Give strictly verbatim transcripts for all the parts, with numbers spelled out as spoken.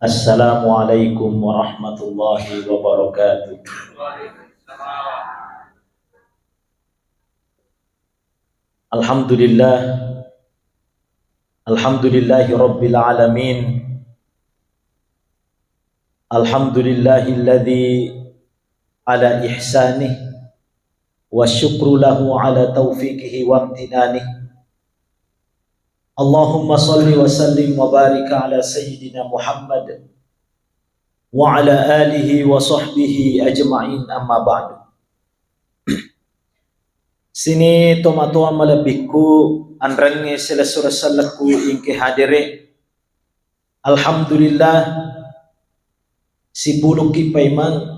Assalamualaikum warahmatullahi wabarakatuh. Alhamdulillah. Alhamdulillahi rabbil alamin. Alhamdulillahilladzi ala ihsanih, wa syukru lahu ala taufiqihi wa amtinanih. Allahumma salli wa sallim wa barik ala sayyidina Muhammad wa ala alihi wa sahbihi ajma'in, amma ba'du. Sini tomatoa malebbikku, anrengnge selessureng sellekku ingke hadere. Alhamdulillah, sipulukki paimeng,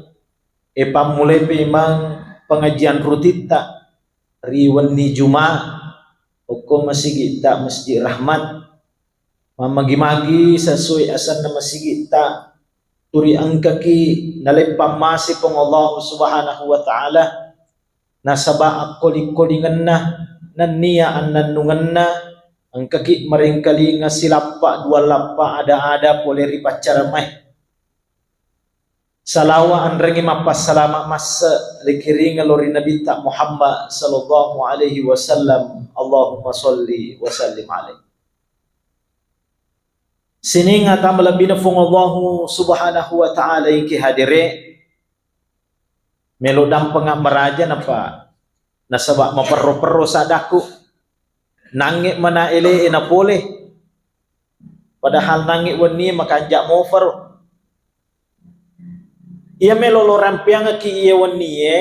e pammulai paimeng pengajian rutitta ri wenni Juma, okko masigitta Masjid Rahmat. Mammagi-magi sesuai asenna masigitta, turi engkaki naleppang masi Puang Allah Subhanahu wa Ta'ala, nasaba akkoling-kolingenna nennia annennungenna, engkaki maringkalinga silappa dua lappa ada-ada pole ri paccaramae. Salawa anrengngi mappassalama masse rikiringa lo ri Nabitta Muhammad sallallahu alaihi wasallam. Allahumma salli wa sallim alaihi. Sininga tamalebbina Fuang Allahu Subhanahu wa Ta'ala iki hadere, melo dampeng maraja napa nasaba maperro-perro sadakku. Nangnge mana ele e napole. Padahal nangnge wennie makanja mofaro. Iya melo lo rampeangki iye wennie,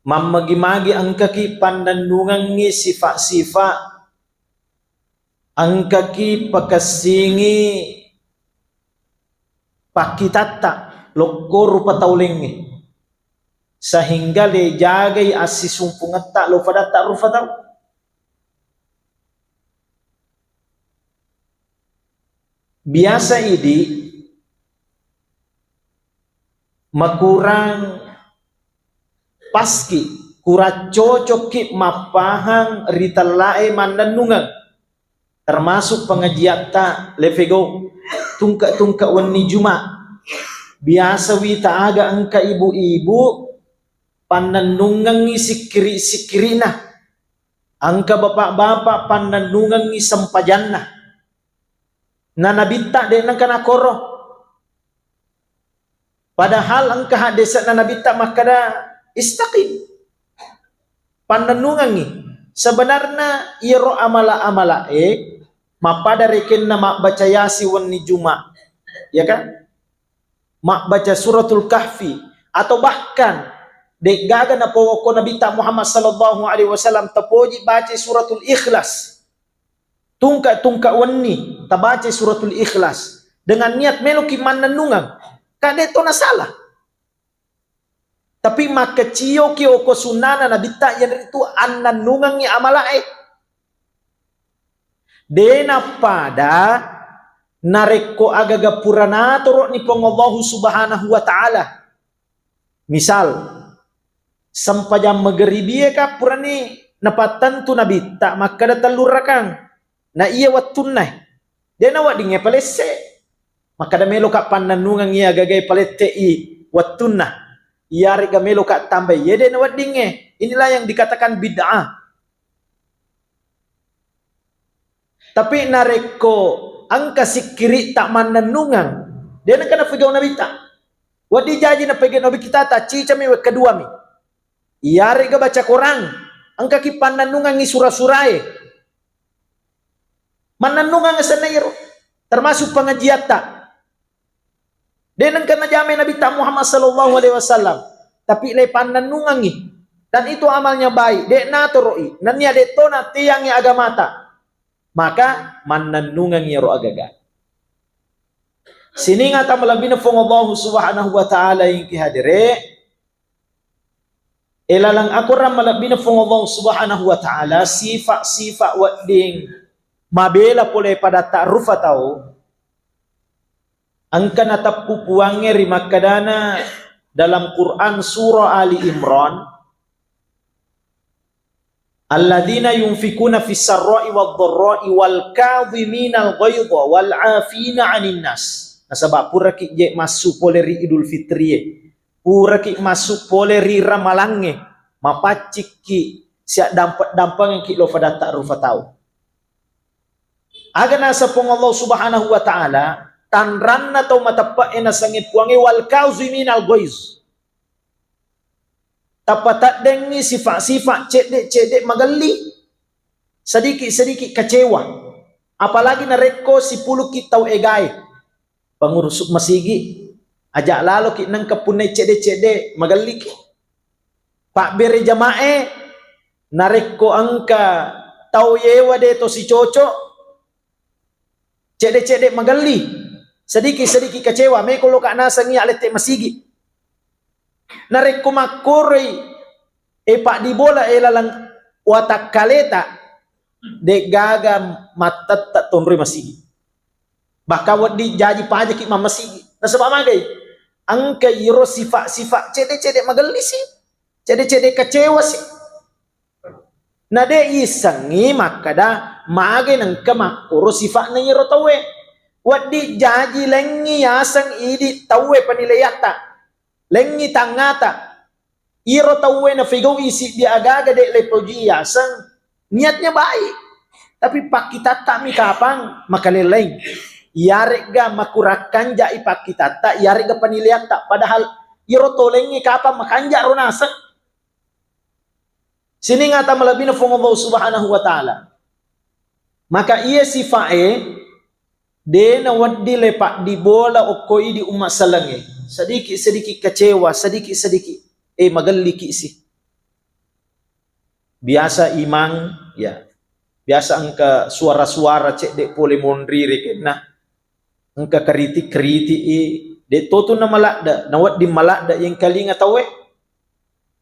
mammagi-magi engkaki pannennungengngi sifa-sifa, engkaki pakessingi pakkitatta lokko rupa tau laingnge, sehingga le jagai assisumpungetta lo fadatta rufa tau. Biasa idi makurang paski, kurang cocokki mappahang ri tellae mannennungeng, termasuk pengajiatta lefego tungke-tungke wenni Juma. Biasa wita aga engka ibu-ibu pannennungengngi sikkiri-sikkirina, engka bapak-bapak pannennungengngi sempajanna. Na Nabitta de nengka nakoro. Padahal engka haddese'na Nabitta makkada, "Istaqim." Pannennungengngi. Sebenarna iyaro amala-amala e mappada rekenna mabbaca Yasin wenni Juma. Ya kan? Mabbaca Suratul Kahfi, atau bahkan de'gaga napowokko Nabitta Muhammad sallallahu alaihi wasallam tapoji baca Suratul Ikhlas. Tungka-tungka wenni tabaca Suratul Ikhlas dengan niat meloki mannennungeng, ka de to nasalah. Tapi makkecioki okko sunnana Nabitta, iyanaritu annennungengngi amalae. De nappada narekko agaga pura natoro'ni Puang Allahu Subhanahu wa Ta'ala. Misal, sempajang magaribie ka purani napattentu Nabitta makkada tellu rakang. Na iya wettunna, de naweddingnge palesse. Makkada meloka pannennungeng iya gagae palette'i wettunna. Iyarega meloka tambai, iya de naweddingnge. Inilah yang dikatakan bid'ah. Tapi narekko engka sikkiritta mannennungeng, de nengka napegau Nabitta. Wedding jaji napegau Nabi kita, taccicami wekka duami. Iyarega baca Quran, engkaki pannennungengngi sura-surae. Mannennungeng asenna iyaro, termasuk pengajiatta. De nengka najamai Nabitta Muhammad sallallahu alaihi wasallam, tapi le pannennungengngi. Dan itu amalnya baik, de natoro'i, nennia de to nateangngi agamata. Maka mannennungengngi iyaro agaga. Sininga tamalebbina Fuang Allahu Subhanahu wa Ta'ala ingki hadere, e laleng akorang malebbina Fuang Allahu Subhanahu wa Ta'ala, sifa-sifa wedding mabela pole padatta rufa tau, engka nateppu Puangnge ri makkadana dalam Quran surah Ali Imran, Alladzina yunfikuna fis sarra'i wad dharra'i wal kadhiminal ghaidha wal 'afina 'anin nas. Nasaba puraki je massu pole ri Idul Fitrie, puraki massu pole ri Ramalangnge, mapaccikki siaddampe-dampengengki lo fadatta rufa tau. Aga naseng Puang Allah Subhanahu wa Ta'ala, tanranna tau mateppe'e nasengnge Puangnge, wal kaziminal ghaiz. Tapateddengngi sifa-sifa cedde-cedde magelli, sedikit-sedikit kecewa. Apalagi narekko sipulukki tau egae, pengurus masigi, aja laloki nengka punnai cedde-cedde magelliki. Pabbere jamae, narekko engka tau yewa de to sicoco, cedde-cedde magelli, sedikit-sedikit kecewa, meko loka naseng iya lette masigi. Narekko makkoroi e paddibola e laleng watakkaleta, de'gaga mattette tonroi masigi. Bahkan wedding jaji pajaki mammasigi. Nasaba magai? Engka iro sifat-sifat cedde-cedde magellisi, cedde-cedde kecewa si. Na de issengngi makkeda magai nengka makkoro sifa'na iyaro tauwe. Wedding jaji lengngi yaseng idi tauwe penilaiatta. Lengngi tangngata. Iyaro tauwe nafigau'i siddi aga-aga de lepoji yaseng, niatnya baik. Tapi pakkitatta mi kapang makalelaing. Iyaregga makurang kanjai pakkitatta, iyaregga penilaiatta. Padahal iyaro to lengngi kapang makanja ro naseng. Sining ata malebbina Puang Allah Subhanahu wa Ta'ala. Maka iya sifae de nawedding le paddibola okko idi umma sellengnge. Sedikit-sedikit kecewa, sedikit-sedikit, eh, magelliki si. Biasa imang, ya. Biasa engka suara-suara cedde pole monri rekenna. Engka kritik-kritik i, de totu na maladde, nawedding maladde yengkalinga tauwe.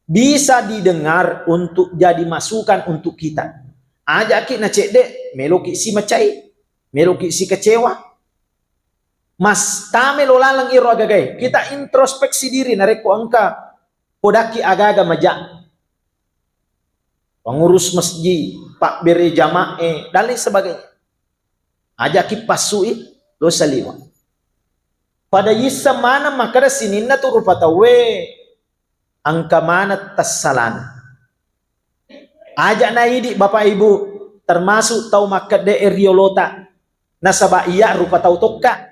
Bisa didengar untuk jadi masukan untuk kita. Ajaki na cedde, meloki si macai, meloki si kecewa. Mas, tamelo laleng iro agagae. Kita introspeksi diri narekko engka podakki aga-aga maja. Pengurus masjid, pabbere jamae, dan lain sebagainya. Ajaki passui, lo saliwa. Pada yissa maneng makkeda sininna tu rupa tauwe engka maneng tassalana. Aja na idi Bapak Ibu, termasuk tau makkedde e riolota, nasaba iya rupa tau tokka.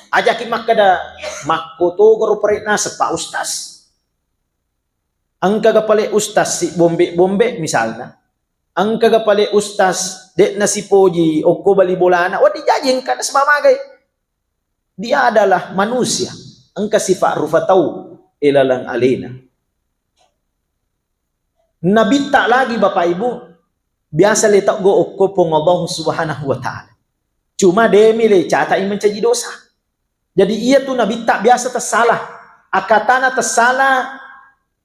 Ajaki makkeda, makkotogoro pare naseng Pak Ustaz. Engkaga pale Ustaz si bombe-bombe misalna. Engkaga pale Ustaz de'na sipoji okko bali bolana. Wedding jaji engka nasaba magai. Dia adalah manusia. Engka sifat rupa tau e laleng alena. Nabitta lagi Bapak Ibu, biasa le taggo okko Puang Allah Subhanahu wa Ta'ala. Cuma demi le catai mencaji dosa. Jadi iya tu nabitta biasa tessala. Akatana tessala,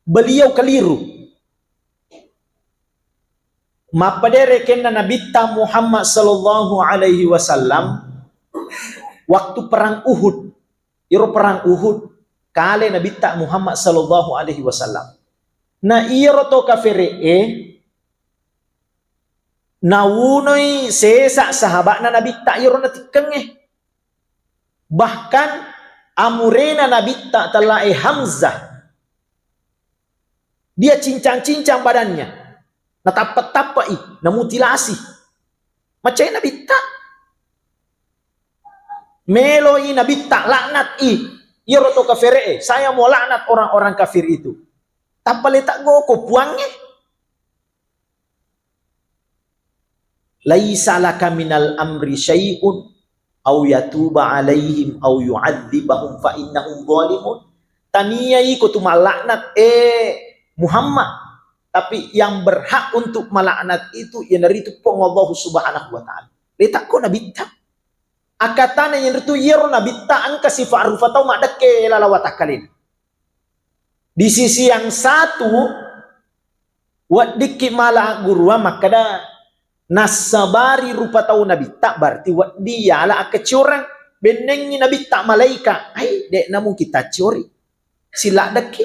beliau keliru. Mappadere kenna Nabitta Muhammad sallallahu alaihi wasallam waktu perang Uhud. Iro perang Uhud, kale Nabitta Muhammad sallallahu alaihi wasallam. Na iyaro to kafere'e, nawunoi sesa sahaba'na Nabitta iyaro natikkengnge. Bahkan amurena Nabitta tellae Hamzah, dia cincang-cincang badannya, natappa-tappai, namutilasi. Macai Nabitta. Meloi Nabitta laknat i iyaro to kafere'e, saya mau laknat orang-orang kafir itu. Tappa le taggoko puangnge. Laisa laka minal amri syai'un au yatuba alaihim au yu'adzibahum fa innahum zalimun. Tania iko tu malaknat, eh, Muhammad. Tapi yang berhak untuk malaknat itu iyanaritu Puang Allah Subhanahu wa Ta'ala. Letakko Nabitta. Akatana iyanaritu iyaro Nabitta engka sifat rupa tau maddekke lalawa takkalena. Di sisi yang satu, weddikki mala agguruang makkeda nassabari rupa tau Nabitta, berarti wedding yala akkaciorang. Bennengngi Nabitta malaika, ai, de'na mungkin tacciori. Siladdekki.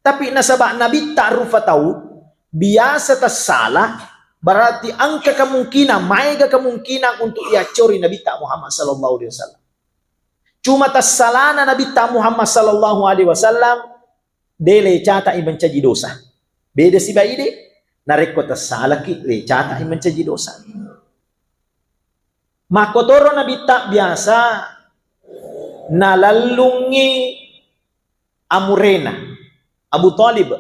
Tapi nasaba Nabitta rupa tau, biasa tassala, berarti engka kemungkinan, maega kemungkinan untuk yaccori Nabitta Muhammad sallallahu alaihi wasallam. Cuma tassalana Nabitta Muhammad sallallahu alaihi wasallam, de le cata'i mencaji dosa. Beda sibawa idi, narekko tassalaki, le cata'i mencaji dosa. Makkotoro Nabitta biasa nalallungngi amurena, Abu Thalib.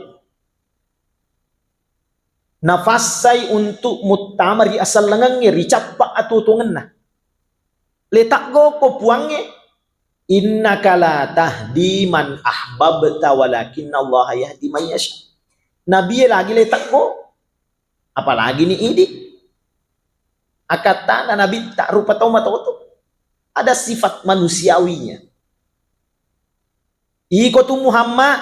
Nafassai untuk muttama ri asellengengnge, ri cappa atuo-tuongenna. Le taggoko Puangnge, "Innaka la tahdi man ahbabta walakinna Allah yahdi man yasha." Nabie lagi le taggo, apalagi ni idi. Akkattana Nabitta rupa tau matoto. Ada sifat manusiawinya. Iko tu Muhammad,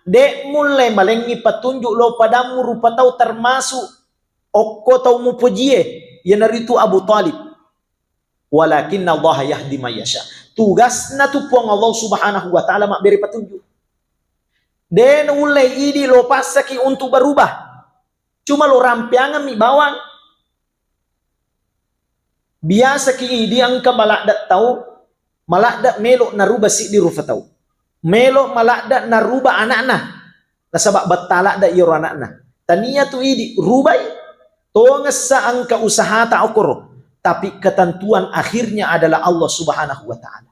de mulle malengngi patunjuk lao padammu rupa tau, termasuk okko tau mupojie, iyanaritu Abu Thalib. Walakinna Allah yahdi man yasha. Tugasna tu Puang Allah Subhanahu wa Ta'ala mabbere patunjuk. De nulle idi lo passaki untuk berubah. Cuma lo rampeangemmi bawang. Biasaki idi engka maladde tau, maladde melo naruba siddi rupa tau. Melo maladde naruba anakna. Nasaba betta ladde iyaro anakna. Tania tu idi rubai, tongessa engka usahata okoro. Tapi ketentuan akhirnya adalah Allah Subhanahu wa Ta'ala.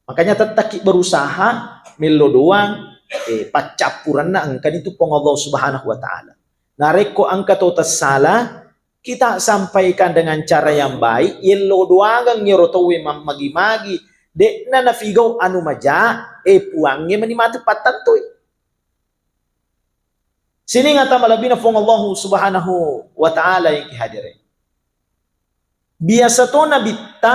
Makanya tettakki berusaha, mello doang, eh, paccappurenna engkani tu Puang Allah Subhanahu wa Ta'ala. Narekko engka to tessala, kita sampaikan dengan cara yang baik, yello doangeng iyaro tauwe mammagi-magi, de'na nafigau anu maja, eh, Puangnge mani matu pattentui. Sining ata malebbina Puang Allahu Subhanahu wa Ta'ala yang kihadire. Biasa to Nabitta,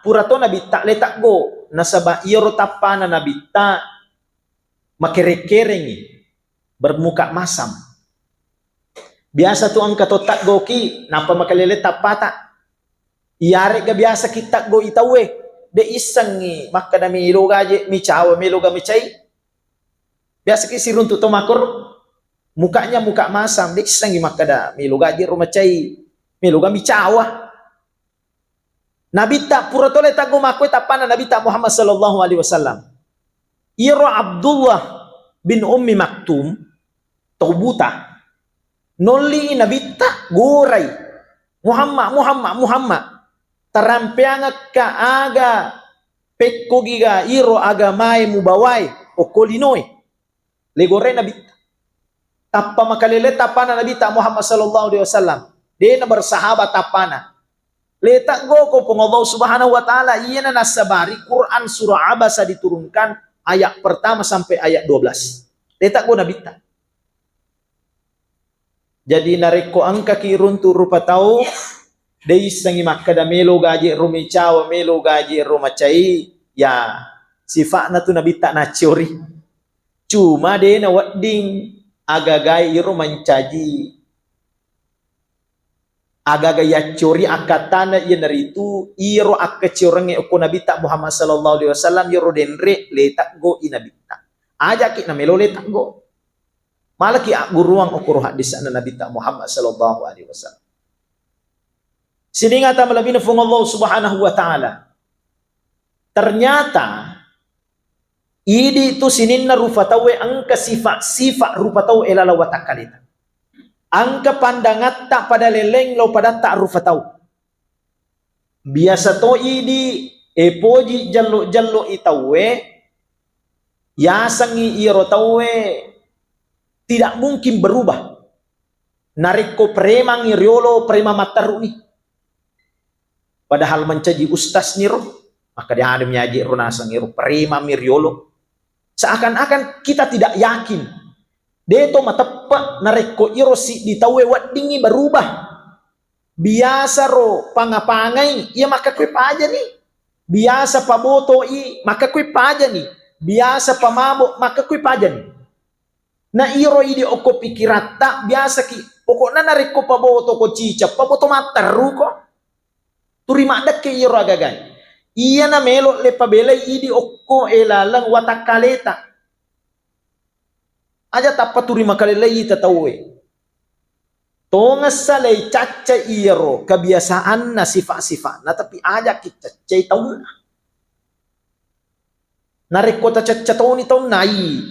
pura to Nabitta le taggo, nasaba iyaro tappana Nabitta makere-kerengi, bermuka masam. Biasa tu engka to taggoki, nappa makalele tappata. Iyare'ga biasa ki taggo i tauwe, de issengngi makkeda melo gaje micawa, melo ga mecai. Biasa ki siruntu to makkoro, mukanya muka masam, de issengngi makkeda melo gaje ro macai, melo ga micawa. Nabitta pura tole taggo makkoi tappana Nabitta Muhammad sallallahu alaihi wasallam. Iyaro Abdullah bin Ummi Maktum, tau buta, nolli Nabitta gorai, "Muhammad, Muhammad, Muhammad." Tarampeangekka aga pekkogiga iro agamae mubawae okko linoe. Legore Nabitta. Tappa makalele tappana Nabitta Muhammad sallallahu alaihi wasallam. Dena bersahabat tappana. Le taggoko Puang Allah Subhanahu wa Ta'ala, iyana nassabari Quran surah Abasa diturunkan ayat pertama sampai ayat dua belas. Le taggo Nabitta. Jadi narekko engkaki runtu rupa tau, de issengngi makkeda melo gaje ro micawa, melo gaje ro macai, ya sifa'na tu Nabitta nacciori. Cuma de nawedding agagae iro mancaji. Agaga yaccori akkattana iyanaritu iyaro akkaciorengnge okko Nabitta Muhammad sallallahu alaihi wasallam, iyaro denre le taggo i Nabitta. Ajaki namelo le taggo. Malaki agguruang okkoro haddisana Nabitta Muhammad sallallahu alaihi wasallam. Sining ata malebina Puang Allah Subhanahu wa Ta'ala. Ternyata idi tu sininna rupa tauwe engka sifat-sifat rupa tau e laleng watakkaleta. Engka pandangatta pada leleng lao padatta rupa tau. Biasa to idi, e, poji jello-jello i tauwe, yasengngi iyaro tauwe tidak mungkin berubah. Narekko premangngi riolo, preman matterruni. Padahal mancaji ustaz niro, maka dianu miaji ro naseng iro preman mi riolo. Seakan-akan kita tidak yakin. Deto mateppe narekko iro siddi tauwe weddingngi berubah. Biasa ro pangapangai, iya makkakue pajani. Biasa pabotoi, makkakue pajani. Biasa pamabo, makkakue pajani. Na iro idi okko pikiratta, biasaki, pokokna narekko pabotoko ciceng, paboto matterruko. Turi maddekke iyaro agagai. Iyana melo le pabelai idi okko e laleng watakkaleta. Aja tappa turi makalelei ita tauwe. Tongessa leicacca iyaro kebiasaanna, sifat-sifatna, tapi ajakki caccai taunna. Narekko tacacca toni taunna, ai,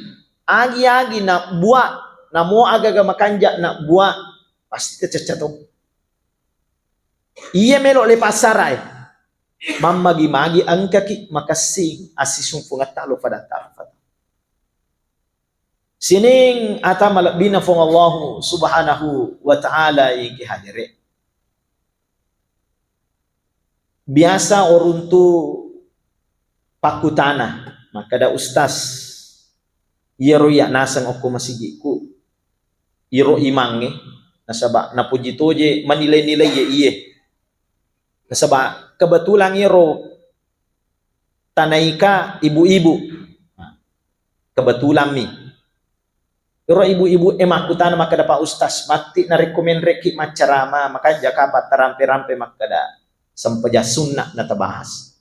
agi-agi nabbua, namo agaga makanja nabbua, pasti tacacca to. Iya melo le passarae. Mammagi-magi engkaki makessing assisumpungetta lo fadatta arafata. Sining ata malebbina Fuang Allahu Subhanahu wa Ta'ala iki hadere. Biasa oruntu pakkutana, makkeda, "Ustaz, iyaro iya naseng okko masigiku, iro imangnge, nasaba napuji toje manilai-nilai ye iye." Nasaba kebetulan iyaro tanaika ibu-ibu. Kebetulan mi. Ero ibu-ibu e makkutana makkeda, "Pak Ustaz, matti narekko menrekki maccarama, makanja kapang tarampe-rampe makkeda sempajang sunna natabahas."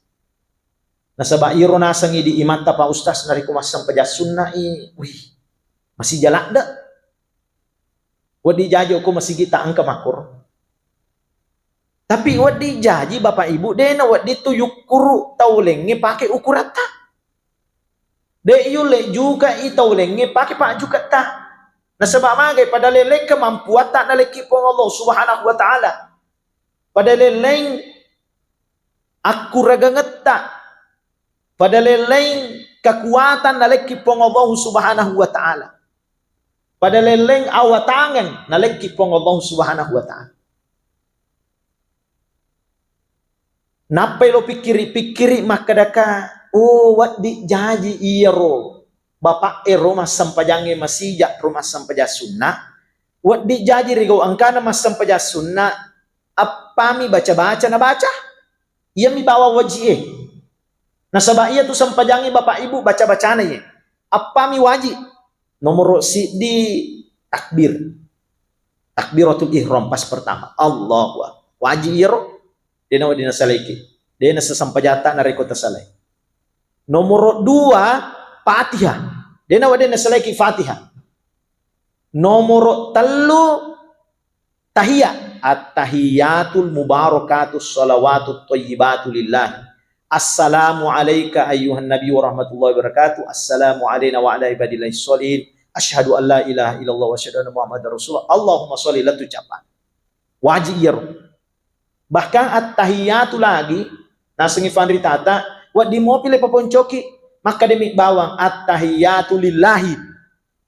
Nasaba iyaro nasengngi di imatta, Pak Ustaz, narekko massempajang sunna i, wih, masija ladde. Wedding jaji okko masigitta engka makkoro. Tapi wedding jaji Bapak Ibu, de nawedding tu yukkuru taulengnge pake ukuratta. De yulle jukai taulengnge pake pajjuketta. Nasaba magai, pada lelleng kemampuatta nalekki Puang Allah Subhanahu wa Ta'ala. Pada lelleng akkuragangetta, pada lelleng kekuatan nalekki Puang Allah Subhanahu wa Ta'ala. Pada lelleng awatangeng nalekki Puang Allah Subhanahu wa Ta'ala. Nappai lo pikkiri-pikkiri makkedaka, "Oh, wedding jaji iyaro bapak ero massempajangnge masija ro massempajang sunna, wedding jaji rigau engkana massempajang sunna, appami baca-baca nabaca." Iyami bawang waji'e. Nasaba iyatu sempajangnge Bapak Ibu baca-bacana iye. Appami waji. Nomoro siddi takbir. Takbiratul ihram pas pertama. Allahu Akbar. Waji iyaro. Dena wedding nasalaiki. Dena sesempajatta narekko tasalai. Nomoro dua, Fatihah. Dena wedding nasalaiki Fatihah. Nomoro tellu, tahiyat. At-tahiyatul mubarakatus salawatut thayyibatu lillah. Assalamu alaika ayyuhan nabi wa rahmatullahi wa barakatuh. Assalamu alaina wa ala ibadillahi sholihin. Asyhadu an la ilaha illallah wa asyhadu anna Muhammadar Rasulullah. Allahumma sholli, lettu cappa. Waji iyaro. Bahkan at-tahiyatu lagi, nasengngi fanritata, wedding mopi le paponcoki, makkademi bawang, "At-tahiyatu lillahi,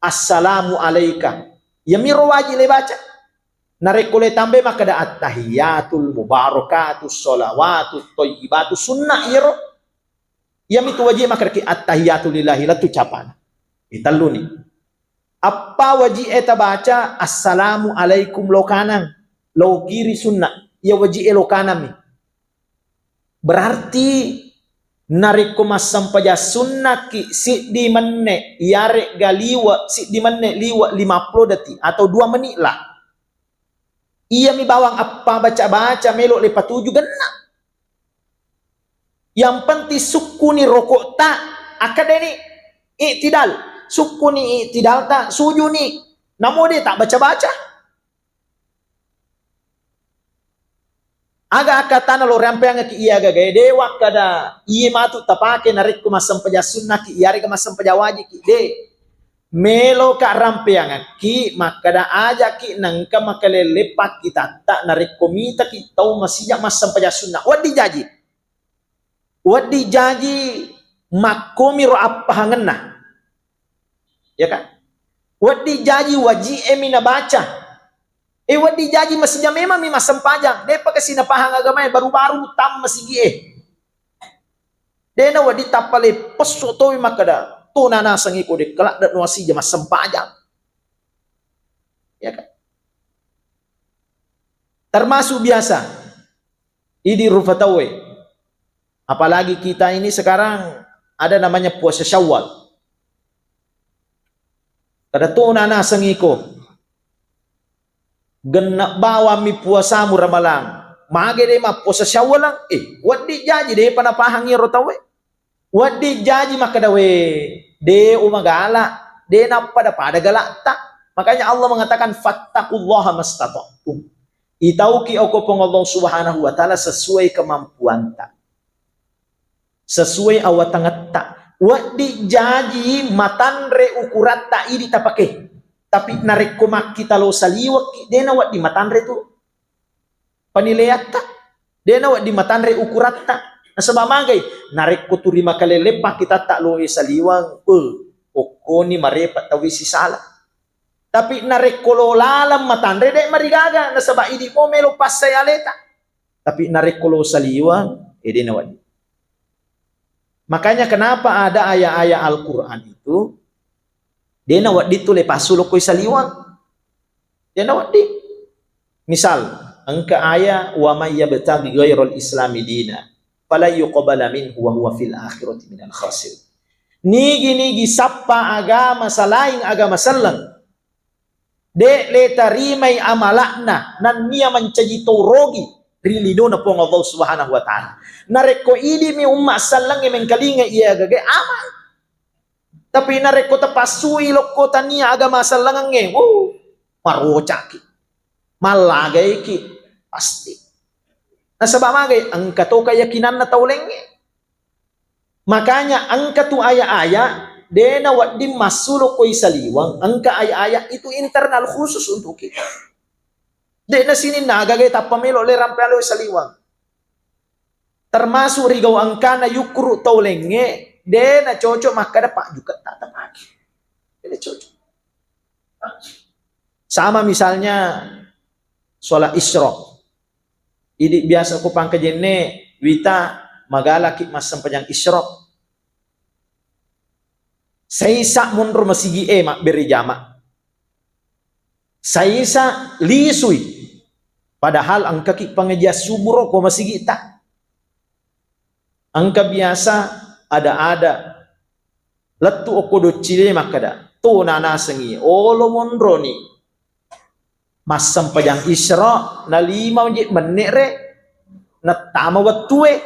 assalamu alaika." Iyamiro waji le baca. Narekko le tambai makkeda, "At-tahiyatul mubarakatus sholawatut thayyibatu," sunna iyaro. Iyamitu waji makkedaki, "At-tahiyatu lillahi," lettu capana. Itelluni. Appa waji e tabaca, "Assalamu alaikum," lo kanang, lo kiri sunna. Iya waji e lo kanang mi. Berarti narekko massempajang sunnaki siddi menne, iyaregga liwe, siddi menne liwe lima puluh detik atau dua menit lah. Iyami bawang appa baca-baca melo le patuju genna. Yang penting sukkuni rokokta, akkedeni i'tidal. Sukkuni i'tidalta, sujuni. Namo de tak baca-baca. Aga akkatana lo rampeangki iya gagae, de wakkada iye matu tapake narekko massempajang sunnaki, iyarega massempajang wajiki, de. Meloka rampeangakki makkada ajaki nengka makalelle pakkitatta narekko mitaki tau masija massempajang sunna. Wedding jaji. Wedding jaji makkomiro appahangenna. Ya kan? Wedding jaji waji'e mi nabaca. Eh, wedding jaji masija memang mi massempajang. Depa kasi napahang agamae, baru-baru tamma sigi e. Dena wedding tappa le pesso towi makkada, "Tona naseng iko de, keladde no asija massempajang." Ya kan? Termasuk biasa idi rufa tauwe. Apalagi kita ini sekarang ada namanya puasa Syawal. Kada tona naseng iko. Genna bawammi puasamu Ramalang. Mage de mappuasa Syawal lang? Eh, wedding jaji depa napahang iyaro tauwe. Wedding jaji makkada, "We, de umagala, de nappada-pada galakta." Makanya Allah mengatakan, "Fattaqullaha mastata'tum." Itauki okko Puang Allah Subhanahu wa Ta'ala sesuai kemampuanta. Sesuai awatangetta. Wedding jaji matanre ukuratta idi tapake. Tapi narekko makkita lo saliwekki, dena wedding matanre tu panileatta. Dena wedding matanre ukuratta. Nasaba magai, narekko turi makalele pakkitatta lo e saliweng, eh, okkoni marepa tauwe sisala. Tapi narekko lo laleng matanre, de marigaga, nasaba idi mo melo passai aleta. Tapi narekko lo saliweng, eh, dena wedding. Makanya kenapa ada ayat-ayat Al-Quran itu, dena wedding tu le passu lo koi saliweng. Dena wedding. Misal, engka aya, "Wa may yabtaghi ghairal islami dina, falan yuqbala minhu wa huwa fil akhirati minal khasirin." Nigi-nigi sappa agama salaing agama selleng, de le tarimai amala'na, nennia mancaji tau rogi ri linona Puang Allah Subhanahu wa Ta'ala. Narekko idimi umma sellengnge mengkalinga iya gaga, aman. Tapi narekko tapassui lokko tania agama sellengengnge, wuh, marocaki, mallagaiki, pasti. Nasaba magai, engka to keyakinanna tau laingnge. Makanya engka tu aya-aya, dena wedding massu lokko i saliweng, engka aya-aya itu internal khusus untuk kita. Dena sininna gaga tappa melo le rampe alo saliweng. Termasuk rigau engkana yukru tau laingnge, dena cocok makkada pajuketta tapake. Dena cocok. Sama misalnya sholat isyraq. Idi biasa ko pangkajenne wita magalaki massempajang isyraq. Saisa monro masigi e mabbere jama. Saisa lisui. Padahal engkaki pengajian subuh ro ko masigita. Engka biasa ada-ada lettu okko doccile makkada, "To nanasengi, olo monroni massempajang isyraq, na lima je menne're nattama wettue."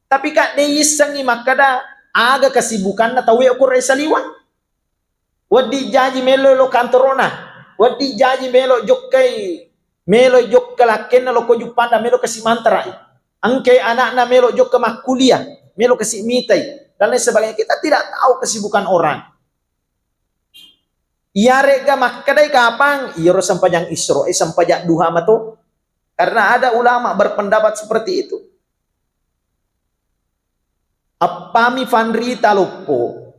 Tapi kak de issengi makkada aga kesibukanna tauwe okko re saliweng. Wedding jaji melo lo kantorona, wedding jaji melo jokkai, melo jokka lakkenna loko juppanda melo kasi mantarai. Engkai anakna melo jokka makkuliah, melo kasi mitai, dan lain sebagainya. Kita tidak tahu kesibukan orang. Iyarega makkedai kapang, iyaro sempajang isyraq, eh, sempajang duha mato. Karena ada ulama berpendapat seperti itu. Appami fanrita loppo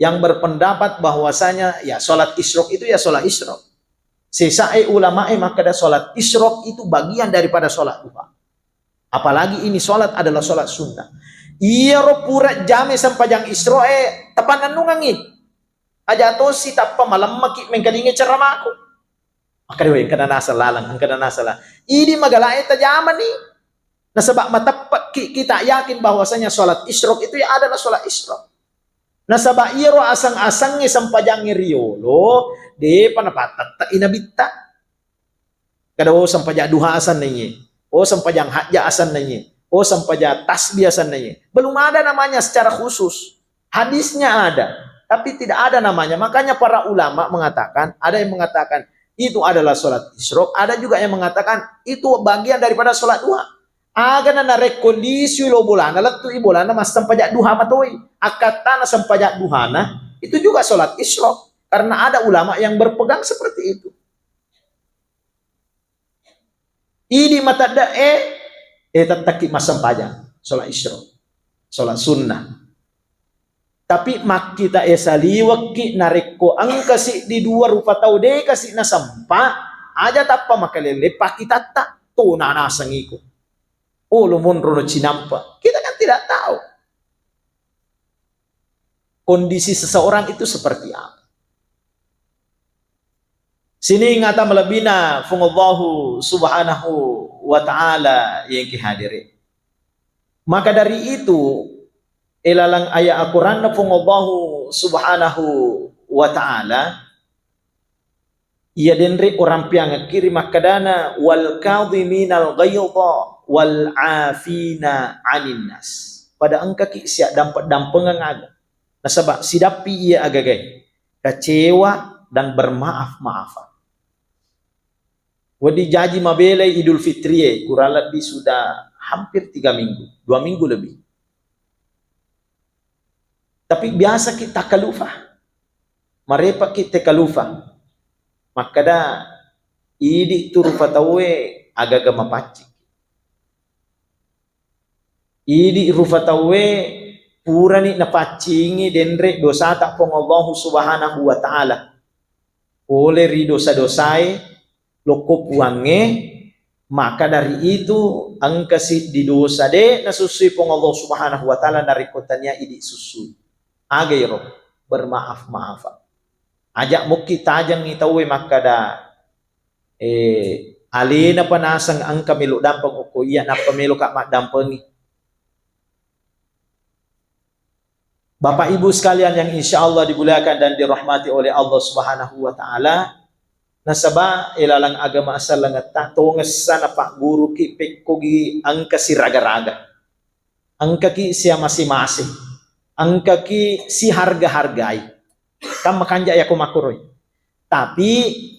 yang berpendapat bahwasanya ya sholat isyraq itu ya sholat isyraq. Sesae ulamae makkeda sholat isyraq itu bagian daripada sholat duha. Apalagi ini sholat adalah sholat sunnah. Iyaro pura jame sempajang isyraq e, tapannennungengngi. Aja tosi tappa malemmaki mengkalingai ceramaku. Makkeda, "Weh, engkana naseng laleng, engkana naseng laleng." Idi magalae tajamani. Nasaba mateppe'ki kita yakin bahwasanya sholat isyraq itu ya adalah sholat isyraq. Nasaba iyaro aseng-asengnge sempajangnge riyolo, depa napattette'i nabitta. Kada, "Oh, sempajang duha asenna iye. Oh, sempajang hajja asenna iye. Oh, sempajang tasbih asenna iye." Belum ada namanya secara khusus. Hadisnya ada, tapi tidak ada namanya. Makanya para ulama mengatakan, ada yang mengatakan itu adalah sholat isyraq, ada juga yang mengatakan itu bagian daripada sholat duha. Agana narekko lisui lo bolana, lettu'i bolana massempajang duha matoi. Akkattana sempajang duhana, itu juga sholat isyraq. Karena ada ulama yang berpegang seperti itu. Idi matedde'e, eh, tettekki massempajang, sholat isyraq, sholat sunnah. Tapi makkita e saliwekki narekko engka siddi dua rupa tau de kasi nasempa, aja tappa makalele pakkitatta, "To nanaseng iko. Oh, lo monrono cinampa." Kita kan tidak tahu kondisi seseorang itu seperti apa. Sining ata malebbina Fuang Allahu Subhanahu wa Ta'ala yang kihadiri. Maka dari itu, ilalang ayat Al-Quran Fuang Allahu Subhanahu wa Ta'ala, iya denre orang piang kiri makkadana, "Wal kadhiminal ghaidha wal afina anin nas." Pada engkaki siap dampet-dampengan aga. Nasaba sidappi iya agagai. Kecewa, dan bermaaf-maafan. Wedding jaji mabelai Idul Fitri e, kurang lebih sudah hampir tiga minggu, dua minggu lebih. Tapi biasa kita kalufa, marepa kita kalufa. Makkada idi tu rufa tauwe agaga mapaccing. Idi rufa tauwe purani napaccingi denre dosata Puang Allahu Subhanahu wa Ta'ala. Pole ri dosa-dosae lokko Puangnge, maka dari itu engka siddi dosa de nasussui Puang Allah Subhanahu wa Ta'ala narekko tania idi sussui. Aga iro? Bermaaf-maafan. Aja mukki tajengngi tauwe makkada, eh, alena pa naseng engka melo dampeng okko iya, nappa meloka maddampengi. Bapak Ibu sekalian yang insya Allah dimuliakan dan dirahmati oleh Allah Subhanahu wa Ta'ala, nasaba ilalang agama asallengetta tongessa napagguruki pekkogi engka siraga-raga, engkaki siamase-mase, engkaki siharga-hargai. Kan makanja yako makkuroi. Tapi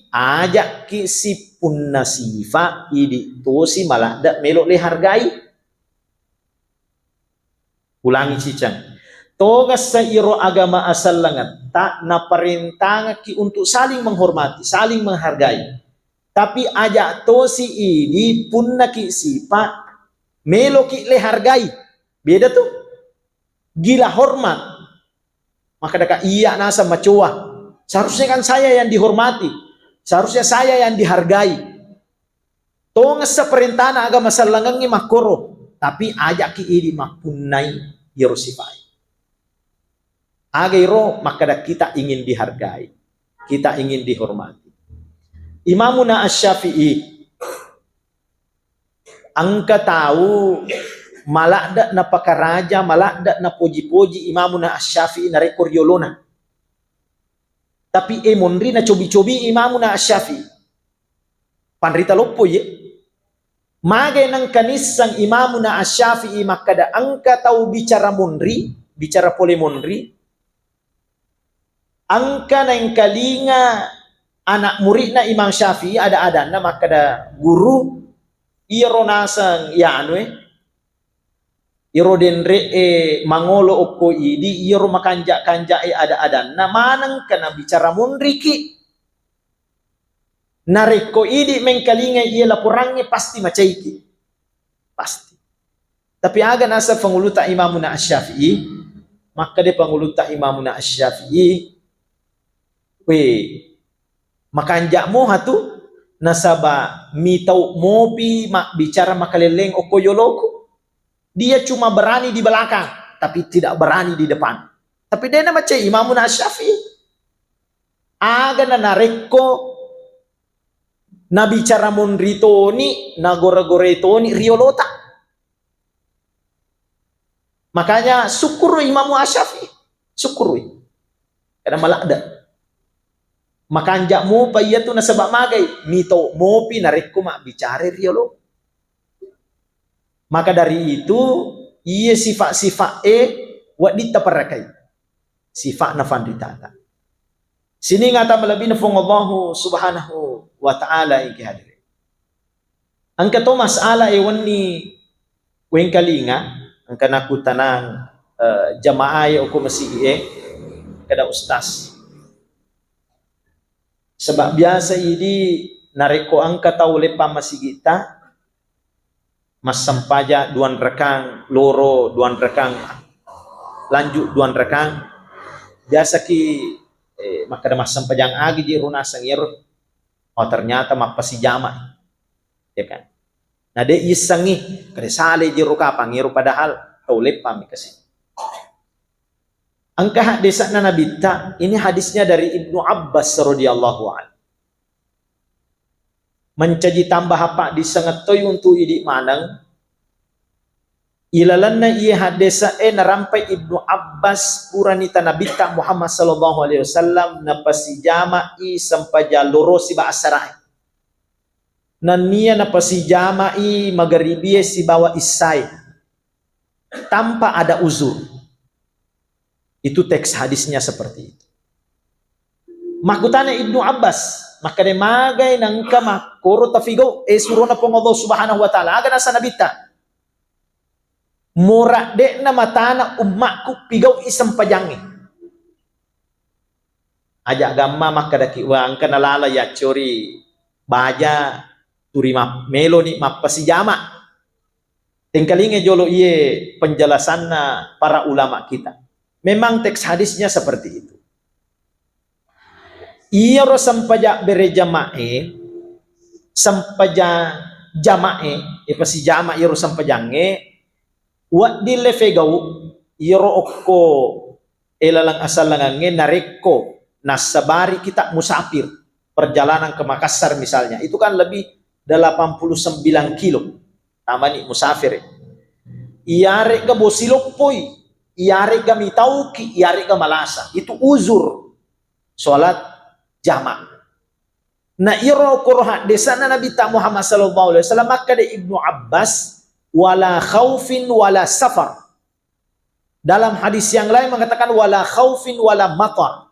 ajakki sipunna sifa idi tosi maladde melo le hargai. Ulangi ciceng. Tongessa iro agama asallengetta naparentangekki untuk saling menghormati, saling menghargai. Tapi aja tosi idi punnaki sipa meloki le hargai. Beda tu. Gila hormat. Maka deka iya naseng macoa. Seharusnya kan saya yang dihormati. Seharusnya saya yang dihargai. Tongessa perintana agama sellengengngi makkoro, tapi ajaki idi mappunnai iyaro sifae. Aga iro makkada kita ingin dihargai, kita ingin dihormati. Imamuna Asy-Syafi'i engka tau maladde napakaraja, maladde napoji-poji Imamuna Asy-Syafi'i narekko riolona. Tapi e monri nacobi-cobi Imamuna Asy-Syafi'i. Panrita loppo ye. Magai nengka nisseng Imamuna Asy-Syafi'i makkada engka tau bicara monri, bicara pole monri, engka naengkalinga anak muridna Imam Syafi'i ada-adanna makkada, "Guru, iyaro naseng iyanue, iyaro denre'e mangolo okko idi, iyaro makanja-kanja'e ada-adanna maneng kana bicara monriki. Narekko idi mengkalingai iya laporangnge pasti macaiki." Pasti. Tapi aga naseng panguluta Imamuna Asy-Syafi'i? Makkeda panguluta Imamuna Asy-Syafi'i, "We, makanja moha tu, nasaba mitau mopi mabbicara makalelleng okko yoloku. Dia cuma berani di belakang, tapi tidak berani di depan." Tapi dena macai Imamuna Asy-Syafi'i. Aga na narekko nabicara monri toni, nagore-gore toni riolota. Makanya sukkurui Imamu Asy-Syafi'i, sukkurui. Karena maladde. Makanja mopa iya tu nasaba magai, mitau mopi narekko mabbicara riolo. Maka dari itu, iye sifat-sifat e wedding taparakai. Sifat na fanritata. Sining ata malebbi na Puang Allahu Subhanahu wa Ta'ala engka hadere. Engka to masalah e wenni wengkalinga, engka nakutanang, eh, jamaah e okko masigi e, kada ustaz. Sebab biasa idi narekko engka tau leppang masigita, massempajang duang rekang, loro duang rekang, lanjut duang rekang, biasaki, eh, makkeda massempajang agi jero naseng iyaro. Oh, ternyata mappasijama, ya kan? Na de issengi, kade sale jero kapang iyaro padahal tau leppang mi kasi. Engka haddese'na Nabitta, ini hadisnya dari Ibnu Abbas radhiyallahu anhu. Mancaji tambah apa disengettoi untuk idi maneng. Ilalenna iye haddese'e narampai Ibnu Abbas purani ta Nabitta Muhammad sallallahu alaihi wasallam napasijama'i sempajang loro siba asarae. Nennia napasijama'i magaribie sibawa issae tanpa ada uzur. Itu teks hadisnya seperti itu. Makkutana Ibnu Abbas, makkeda, "Magai nengka makkoro tafigau, eh, surona Puang Allah Subhanahu wa Ta'ala? Aga nasa Nabitta?" "Mora de'na matana ummakku pigau'i sempajangnge." Aja gamma makkedaki, "Wa, engka nalala yaccori baja, turi map-, meloni mappasijama." Tengkalinga jolo iye penjelasanna para ulama kita. Memang teks hadisnya seperti itu. Iyaro sempaja bere jamae, sempaja jamae, ipasijama iyaro sempajangnge, wedding le fegau iyaro okko, eh, laleng asallangangnge narekko nassabari kita musafir, perjalanan ke Makassar misalnya, itu kan lebih delapan puluh sembilan kilo. Tamani musafir. Iyaregga bosi loppoi, iyaregga mitauki, iyaregga malasa. Itu uzur sholat jama. Na iyaro koro haddesana Nabitta Muhammad sallallahu alaihi wasallam, makkeda Ibnu Abbas, "Wala khaufin wala safar." Dalam hadis yang lain mengatakan, "Wala khaufin wala matar."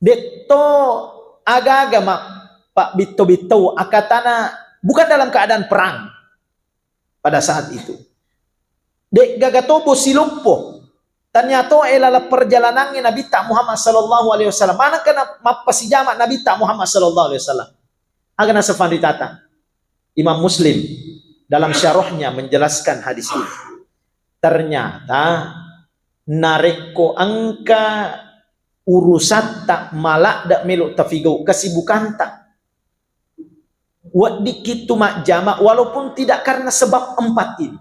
Detto aga-aga ma-, pabbitto-bitto, akatana bukan dalam keadaan perang pada saat itu. De'gaga to bosi loppo. Tania to e laleng perjalanangnge Nabitta Muhammad sallallahu alaihi wasallam. Manakana mappasijama Nabitta Muhammad sallallahu alaihi wasallam? Aga naseng fanritata? Imam Muslim dalam syarahnya menjelaskan hadis ini. Ternyata narekko engka urusatta maladde melo tafigau kesibukanta, weddikki tu majjama walaupun tidak karena sebab empat ini.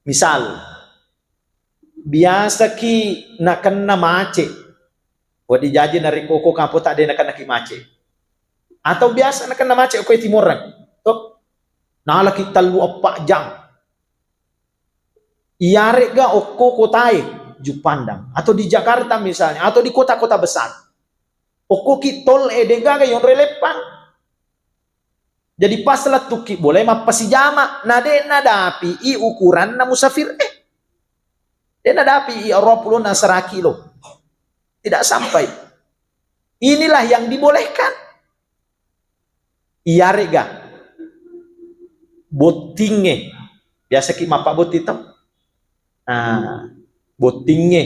Misal, biasaki nakenna macet, wedding jaji narekko ko kapota de nakennaki macet. Atau biasa nakenna macet ko timoreng, to? Nalaki tellu eppa jam. Iyaregga okko kotae, Juppandang, atau di Jakarta misalnya, atau di kota-kota besar. Okkoki tol e de'gaga yonroi leppang. Jadi pas lettukki bola e mappasijama, na de' nadapi i ukuranna musafir e. De' nadapi i aruwa pulona asera kilo. Tidak sampai. Inilah yang dibolehkan. Iyaregga bottingnge. Biasaki mappabotting tau? Ah, bottingnge.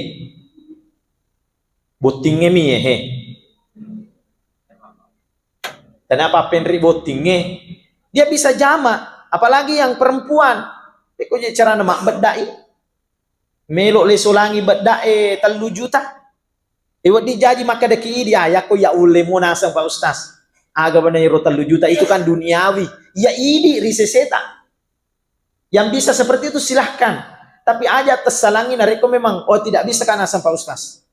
Bottingnge mi, eh, he. Kenapa penri bottingnge? Dia bisa jama, apalagi yang perempuan. Pekko je carana mabbedda'i. Melo lesolangi bedda e tellu juta. E, wedding jaji makkedaki idi, ah, yakko ya ulle mo naseng Pak Ustaz. Aga bana iro tellu juta itu kan duniawi. Ya idi ri seseta. Yang bisa seperti itu silahkan. Tapi aja tessalangi narekko memang, oh, tidak bisa kan naseng Pak Ustaz.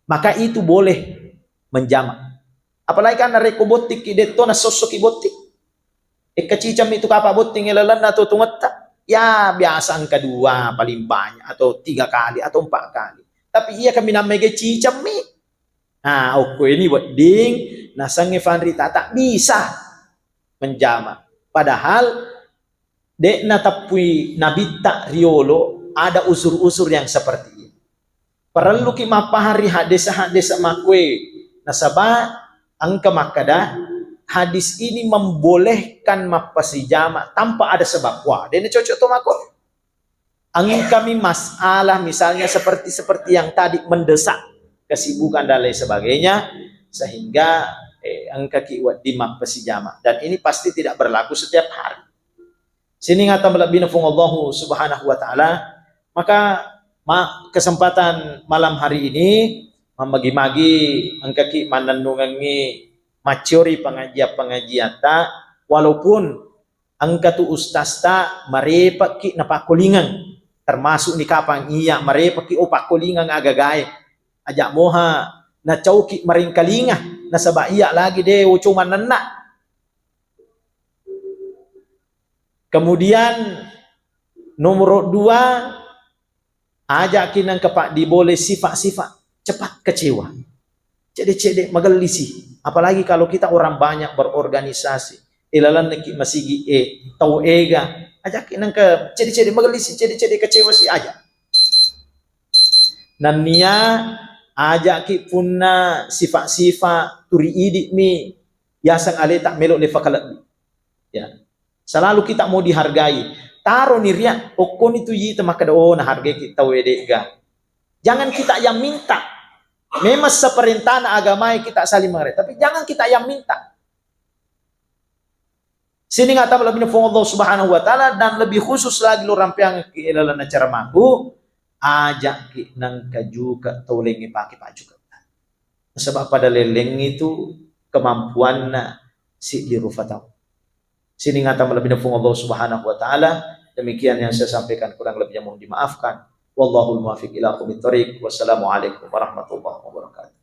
Maka itu boleh menjama. Apalagi kan narekko bottikki, detto nassossoki botting. Ekka cicammi tu kapa botting lalenna tu tungetta. Ya, biasa engka dua paling banyak atau tiga kali atau empat kali. Tapi iya kaminang mega cicammi. Nah, okko ini wedding nasengnge fanritata bisa menjama. Padahal de'na teppui Nabitta riolo ada uzur-uzur yang seperti ini. Parelluki mappahang ri haddesa-haddesa makkue, nasaba engka makkeda hadis ini membolehkan mappasijama tanpa ada sebab. Wah, de'na cocok to mako. Engkami masalah misalnya seperti, seperti yang tadi mendesak, kesibukan dan lain sebagainya, sehingga, eh, engkaki wedding mappasijama. Dan ini pasti tidak berlaku setiap hari. Sining ata malebbina Puang Allahu Subhanahu wa Ta'ala, maka ma-, kesempatan malam hari ini, mammagi-magi engkaki mannennungengngi macciori pengajian-pengajiatta, walaupun engka tu ustazta marepekki napakkolingeng, termasuk ni kapang iya marepekki, oh, pakkolingeng agagae, aja moha nacauki maringkalinga, nasaba iya lagi de ucu mannenna. Kemudian nomor dua, ajaki nengka paddibolai sifat-sifat cepat kecewa. Cede-cede magellisi. Apalagi kalau kita orang banyak berorganisasi. Ilalenneki masigi e, tau ega. Ajaki nengka cede-cede magellisi, cede-cede kecewa si aja. Nennia Aja'ki punna sifat-sifat turi idi'mi yaseng aleta melo le fakalebbi. Ya. Selalu kita mau dihargai. Taro ni ria, okkoni tu yita makkeda, oh, nahargaiki tau edega. Jangan kita yang minta. Memang seperintahna agama kita saling menghargai, tapi jangan kita yang minta. Sining ata lebih Puang Allah Subhanahu wa Ta'ala, dan lebih khusus lagi lo rampeang ke lalang acara mangku, aja'ki nangka juga tau lengngi pake pajuka. Sebab pada leleng itu kemampuanna siddi rufa tau. Sining ata lebih Puang Allah Subhanahu wa Ta'ala. Demikian yang saya sampaikan, kurang lebihnya mohon dimaafkan. Wallahul muwaffiq ila aqwamit thariq. Wassalamualaikum warahmatullahi wabarakatuh.